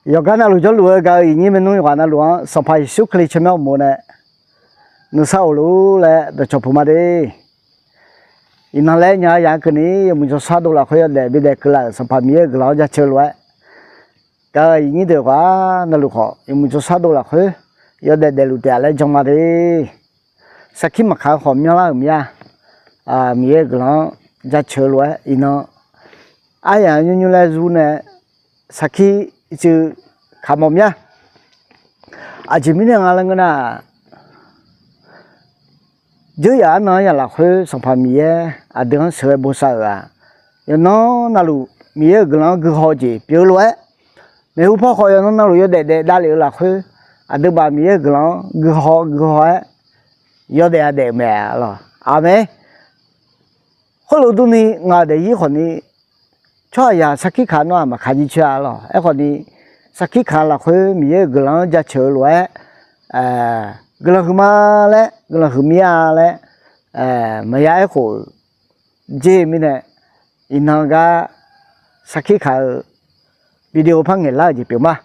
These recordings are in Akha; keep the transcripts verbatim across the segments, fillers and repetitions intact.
Yawqgar navluf jawrluf-eu gaq-eu iqnyir maernmr yawqghaq navluf-anr Sanqpaq Yeqsur Kali tsawrmyanr uqmov nae nuisar of luf-ur laer dawqcawq puq ma de. Iqnan laer nya-eu yaq-anr keuvni yawmuiq jawrshar dov lafkhoer yawdaef bidaef keuvlaf-euq Sanqpaq Miqyaer-euq guiqlanq-anr jaceuq lof-aer, gaq-eu iqnyir deuq yawqghaq navluf khawf yawmuiq jawrshar dov lafkhoer yawdaef daefluf taef-a laer jan ma de. Sarkir maqkaq-eu khawf myanrlar-euq mir-a. Miqyaer-euq guiqlanq-anr jaceuq lof-aer iqnan aryaq nymrnymr laer zur nae sarkir cuiv kamq mawf mir-a. Aqjeq mirnae nga laer ngeur nar, dzeur yaf arnan-anr yaq lafkhoer Sanqpaq Miqyaer aqdui-anr sheuqghae bosav-euq-aq, yawqnan navluf Miqyaer-euq guiqlanq-anr guihaw jeq pyeuf-eu lof-aer, maeqhu paw khawf yawqnan navluf yawdaef daef davlef-eu lafkhoer, aqduimaf Miqyaer-euq guiqlanq-anr guihaw guihaw-aer yawdaef-a daef-euq mae lawq. Aqmeq. Khoerlof durni ngaq-euq daefzir khawfni tsawrhaqzaq sarkir kaq nawr-aq maqkaq jircoer-a lawq. Aerkhawfni sarkir kaq lafkhoer Miqyaer-euq guiqlanq-anr jaceuq-eu lof-aer, guiqlanq huiqma laer guiqlanq huiqmir-a laer maqya aerkhof-euq jer mirnae, iqnan gar sarkir kaq-eu video par ngaeqlar-euq jeq pyeuf ma.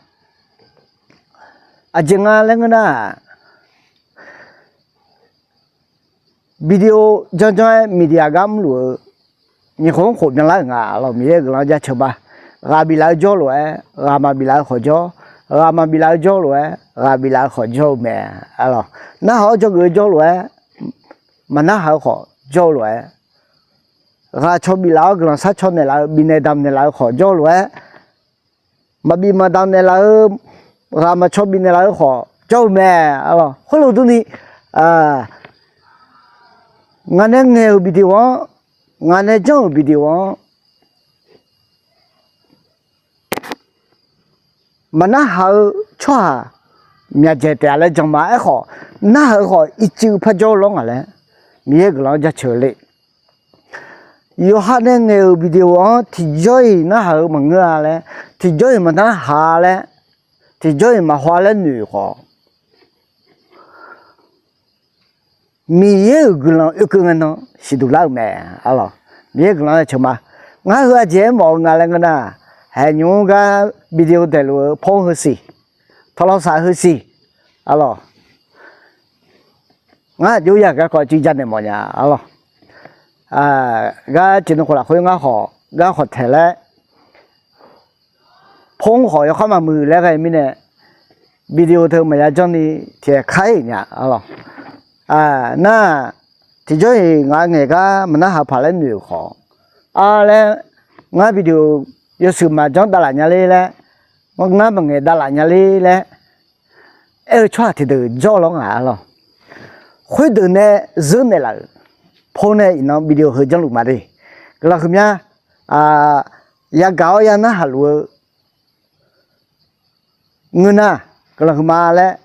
Aqjeq nga laer ngeur nar, video janrjanr-aer media gar mrluf-eu nyiq khof-anr khof byanlar-euq nga lawq. Miqyaer-euq guiqlanq jaceuq ma. Ghaq biflaf-eu jawr lof-aer ghaq maqbiflaf-eu khawf jawr, ghaq maqbiflaf-eu jawr lof-aer ghaq biflaf-eu khawf jawr-eu mae. Narhaq-awr dzawgeuf-eu jawr lof-aer maqnarhaq-eu khawf jawr-eu lof-aer, ghaq caw biflaf-awr guiqlanq sharcaw naeqlaf-eu bifnaeq damq naeqlaf-eu khawf jawr-eu lof-aer, maqbif maqdamq naeqlaf-eu, ghaq maqcaw bifnaeq laf-eu khawf jawr-eu mae. Khoerlof durni, ngaq nae ngaeq-euq video-anr, ngaq nae janr-euq video-anr maqnarhaq-eu tsawrhaq myaqdzaeq taef-a laer jan ma. Aerkhawf, narhaq-eu khawf ircuf par jawr-eu lawr ngaq laer Miqyaer guiqlanq-anr jaceuq le. Yawqha nae ngaeq-euq video-anr tiqjawr-iq narhaq-eu maqngeur-a laer, tiqjawr-iq maqnarhaq-a laer, tiqjawr-iq maqhaw-a laer noeq khawf, Miqyaer-euq guiqlanq oekeuv ngae nan siqduq lar-euq mae. Miqyaer guiqlanq-anr jaceuq ma. Ngar heu aqjeq-aer mawf-eu nga laer ngeur nar, haeq nymr gar video daeqluf-eu โทรศัพท์ heusiq, โทรศัพท์ heusiq, arlawq, ngar aqjox yaq garkawv cuiv ja naeq mawf nya, arlawq, gar ceqnui khof lafkhoer ngar khawf gar khawf taeq laer โทรศัพท์ khawf yawkhar maqmuiq laer ghae mirnae, video teu maqya janrni tiqaer kar-ir nya, arlawq. Nar, tiqjawr-iq ngaq ngaeq gar maqnarhaq paq laer noeq-euq khawf, a laer, ngar video yawshuif maqjanr davlaf nya ler laer, ngar maqngaeq davlaf nya ler laer aer-eu tsawrhaq tiqdeuq jawr lawr ngaq, arlawq. Khoerdeuq nae zeur naeqlaf-euq โทรศัพท์ nae iqnan video heu janrluf ma de. Guiqlanq huiqmya, yagaq-awr ya narhaq luf-eu ngeur nar, guiqlanq huiqma laer,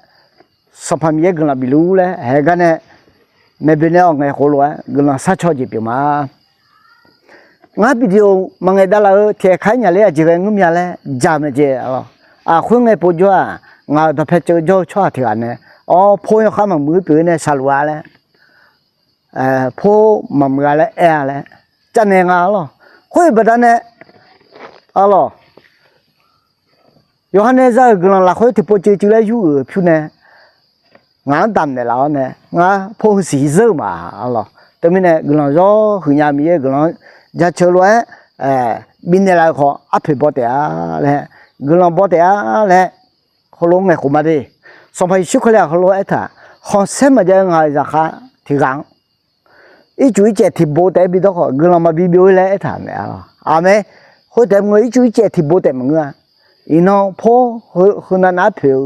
Sanqpaq Miqyaer guiqlanq bif luf laer haeq gar nae, maeqboeq nae awq ngaeq khof lof-aer guiqlanq sharcaw jeq pyeuf ma. Ngar video maqngaeq davlaf-eu tiqaer kar-ir nya ler aqjeq ghae ngeur mya laer jaq maeq jeq, arlawq. Aq, khoerngae povjawr-aq, ngaq-euq dawqpae ceuv jawr-eu tsawrhaq tiq ghaq nae, awr, โทรศัพท์ yawkhar maqmuiq pyeuf-ir nae shaqluf-a laer, โทรศัพท์ maqmuiq-a laer aer-a laer, cavnaeq nga, arlawq. Khoer-euq baqdanae, arlawq, yawqha nae za-euq guiqlanq lafkhoer tiqpov cuiv cuiv laer yur-euq pyur nae, ngaq-anr damq naeqlaf-awr nae, ngar โทรศัพท์ heusiq zeur-eu ma, arlawq. Teumirnae guiqlanq zawr huiqnya Miqyaer guiqlanq-anr jaceuq lof-aer bifnaeq laf-euq khawf arpoeq baw taef-a laer, guiqlanq baw taef-a laer, heulof-aer ngaeq khof ma de. Sanqpaq Yeqsur Kali-aq heulof-aer aertaq, khanqsaer maqjav-eu ngaq-euq zaqkhav tiq ghaq-anr ircuf ircaev tiqbo taef-aer bidawr khawf, guiqlanq maqbi byov-ir laer aertaq mae, arlawq. Aqmeq. Khoertaef mr-eu ircuf ircaev tiqbo taef maqngeur-a. Iqnan โทรศัพท์ heunav nav-aer poeq-eu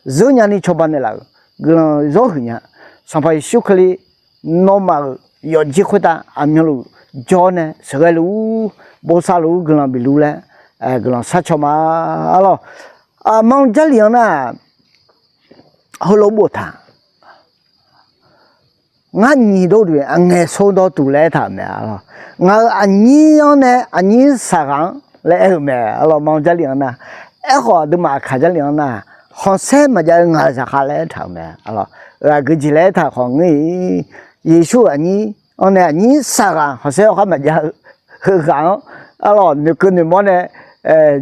zeur nyani cawba naeqlaf-euq guiqlanq zawr huiqnya. Sanqpaq Yeqsur Kali nawmaf-euq yawfjir khoertav aqmyanluf jawr-awr nae sheuqghae luf-ur, bosav luf-ur, guiqlanq bif luf laer guiqlanq sharcaw ma, arlawq. Aqma-anr Jarlif-anr nar, heulof boftaq, ngar nyiq dov duq aqngaeq sov dawv tuq laer aertaq-euq mae, arlawq. Ngaq-euq aqnyir-anr nae aqnyir saqghaq-anr laer aer-euq mae, arlawq, ma-anr Jarlif-anr nar. Aerkhawf aqduimaf Aqkaq Jarlif-anr nar, khanqsaer maqjav-eu ngaq-euq zaqkhav laer aertaq-euq mae, arlawq. Aqgeu jeq laer aertaq khawf ngeur-iq, Yeqsur-euq aqnyir-anr nae aqnyir saqghaq khanqsaer yawkhar maqjav-eu heughaq-anr, arlawq, noeqkeuv noeqmawr nae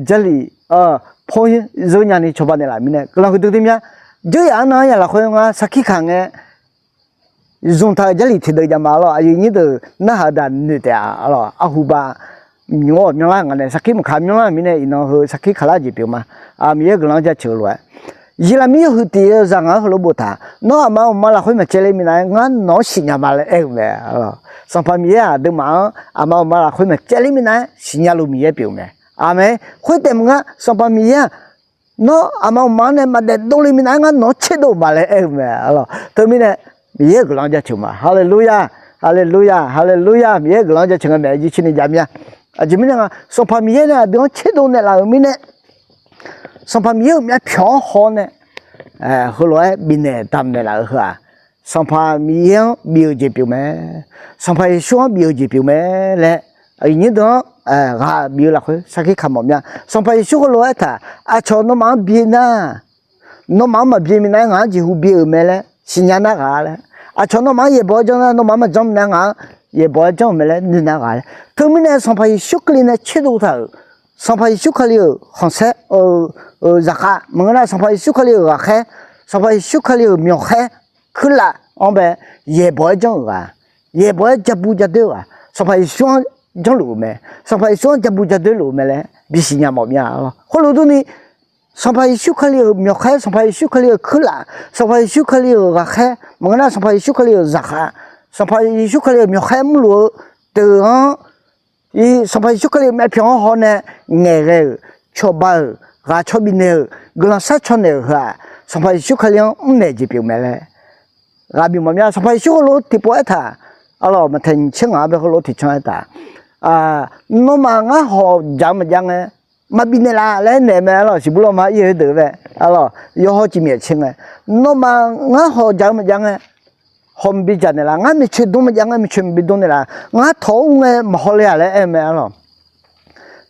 Jarlif por zeur nyani cawba naeqlaf mirnae guiqlanq huiqdui dui mya. Dzeur yaf-anr nar-anr yaf lafkhoer ngar sarkir kaq ngae, zmqtaq-euq Jarlif tiqdeuv jav ma lawr. Aqyuif nyir deuq narhaq-eu daq noeq taef-a lawr. Arhu ba nymq-awr myanrlar nga nae sarkir maqkaq myanrlar mirnae iqnan heu sarkir kaqlar jeq pyeuf ma. Miqyaer guiqlanq-anr jaceuq-eu lof-aer, Yeqlaqmir yawhuiq tiq-eu zaq ngaq-anr heulof boftaq, Nawr aqma uqma lafkhoer maqcaevler minav-aer ngar nawq-anr siqnya ma laer aer-eu mae. Sanqpaq Miqyaer-aq aqduimaf-anr aqma uqma lafkhoer maqcaevler minav-aer siqnya luf Miqyaer pyeuf-eu mae. Aqmeq. Khoertaef maqngeur, Sanqpaq Miqyaer-aq Nawr aqma uqma-anr nae maqdaef dovle minav-aer ngar nawq-anr tserdov ma laer aer-eu mae. Teumirnae Miqyaer-euq guiqlanq-anr jaceuq ma. Haleluya, haleluya, haleluya. Miqyaer-euq guiqlanq-anr jaceuq ngae maeq-aer jircoer ni jav mya. Aqjeq mirnae nga, Sanqpaq Miqyaer nae aqdui-anr tserdov naeqlaf-euq mirnae, Sanqpaq Miqyaer-euq myavpyawq-anr haw nae heulof-aer bifnaeq damq naeqlaf-eu heu-aq, Sanqpaq Miqyaer-anr bif-eu jeq pyeuf mae. Sanqpaq Yeqsur-anr bif-eu jeq pyeuf mae laer aqyuif nyir deuq-anr ghaq bif-eu lafkhoer sarkir kaq mawf mya. Sanqpaq Yeqsur heulof-aer taq, Aqcawq nawmaf-anr bi nar, nawmaf-anr maqbi minav-aer ngaq-anr jeqhu bi-euq mae laer siqnya nar ghaq laer. Aqcawq nawmaf-anr yaeqbawq-aer janr nar, nawmaf-anr maqjanr minav-aer ngaq-anr yaeqbawq-aer janr-euq mae laer noeq nar ghaq laer. Teumirnae Sanqpaq Yeqsur Kali nae tserdov taq-euq, Sanqpaq Yeqsur Kali-euq khanqsaer-eu zaqkhav maqngeur nar, Sanqpaq Yeqsur Kali-euq ghaqkhaer, Sanqpaq Yeqsur Kali-euq myawqkhaer, kuirlaf-anr bae yaeqbawq-aer janr-euq ghaq, yaeqbawq-aer jabu jadoer-eu ghaq, Sanqpaq Yeqsur-anr janrluf-eu mae. Sanqpaq Yeqsur-anr jabu jadoer luf-eu mae laer bisiq nya mawf mya. Khoerlof durni, Sanqpaq Yeqsur Kali-euq myawqkhaer, Sanqpaq Yeqsur Kali-euq kuirlaf, Sanqpaq Yeqsur Kali-euq ghaqkhaer maqngeur nar, Sanqpaq Yeqsur Kali-euq zaqkhav, Sanqpaq Yeqsur Kali-euq myawqkhaer mrluf-eu deuq-anr, Sanqpaq Yeqsur Kali-euq myavpyawq-anr haw nae ngaeqghae-euq, cawba-euq, ghaq caw bifnaeq-euq, guiqlanq sharcaw naeq-euq heu-aq, Sanqpaq Yeqsur Kali-anr mrnaeq jeq pyeuf mae laer ghaq bif mawf mya. Sanqpaq Yeqsur heulof tiqpov aertaq, arlawq, maqtaeq nyiq tser ngaq-anr bae heulof tiqcanr aertaq, nawmaf ngar hawq dzaq-eu maqjav ngae, maqbif naeqlaf laer naeq mae. Arlawq, siqbur lawrma ir-eu deuq bae, arlawq, yawhaw cifmyaef tser ngae, nawmaf ngar hawq dzaq-eu maqjav ngae, hawq maqbi dzaq naeqlaf. Ngar maeqtsoeq dm maqjav ngae, maeqtsoeq maqbi dm naeqlaf. Ngar tawq-awr ur ngae maqhaw le-aq laer aer-eu mae, arlawq.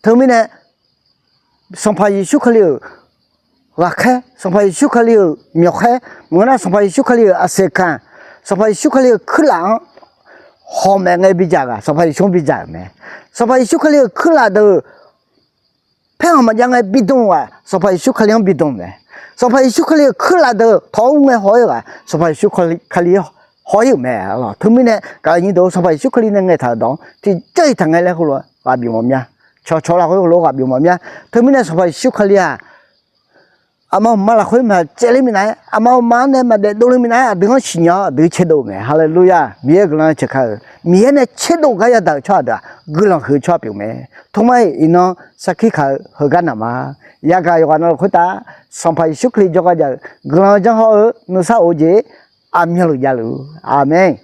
Teumirnae Sanqpaq Yeqsur Kali-euq ghaqkhaer, Sanqpaq Yeqsur Kali-euq myawqkhaer maqngeur nar, Sanqpaq Yeqsur Kali-euq aqseq kanq, Sanqpaq Yeqsur Kali-euq kuirlaf-anr hawq maeq ngae bidzaq ghaq, Sanqpaq Yeqsur-anr bidzaq-euq mae. Sanqpaq Yeqsur Kali-euq kuirlaf deuq paerkhanq maqjav ngae bidm ghaq, Sanqpaq Yeqsur Kali-anr bidm mae. Sanqpaq Yeqsur Kali-euq kuirlaf deuq tawq-awr ur ngae haw-ir ghaq, Sanqpaq Yeqsur Kali haw-ir-euq mae. Arlawq, teumirnae gaq-eu nyir deuq, Sanqpaq Yeqsur Kali nae ngaeqtaq-euq dawq-anr tiqjawr-iq taq ngae laer heulof-aer ghaq bif mawf mya. Cawqcawq lafkhoer heulof-aer ghaq bif mawf mya. Teumirnae Sanqpaq Yeqsur Kali-aq, aqma uqma lafkhoer maqcaevler minav-aer, aqma uqma-anr nae maqdaef dovle minav-aer aqdui-anr siqnya-awr aqdui tserdov-eu mae. Haleluya! Miqyaer guiqlanq caeq ka-euq, Miqyaer nae tserdov gar yadaq-euq tsawrhaq deuq-aq guiqlanq huiq-eu tsawrhaq pyeuf mae. Tmr-aer iqnan sarkir ka-eu heugar naqma. Yagaq yawqghaq navluf khoertav Sanqpaq Yeqsur Kali jawrgar jav-eu guiqlanq janr hawr-eu nuisar of-eu jeq aqmyanluf javluf. Aqmeq.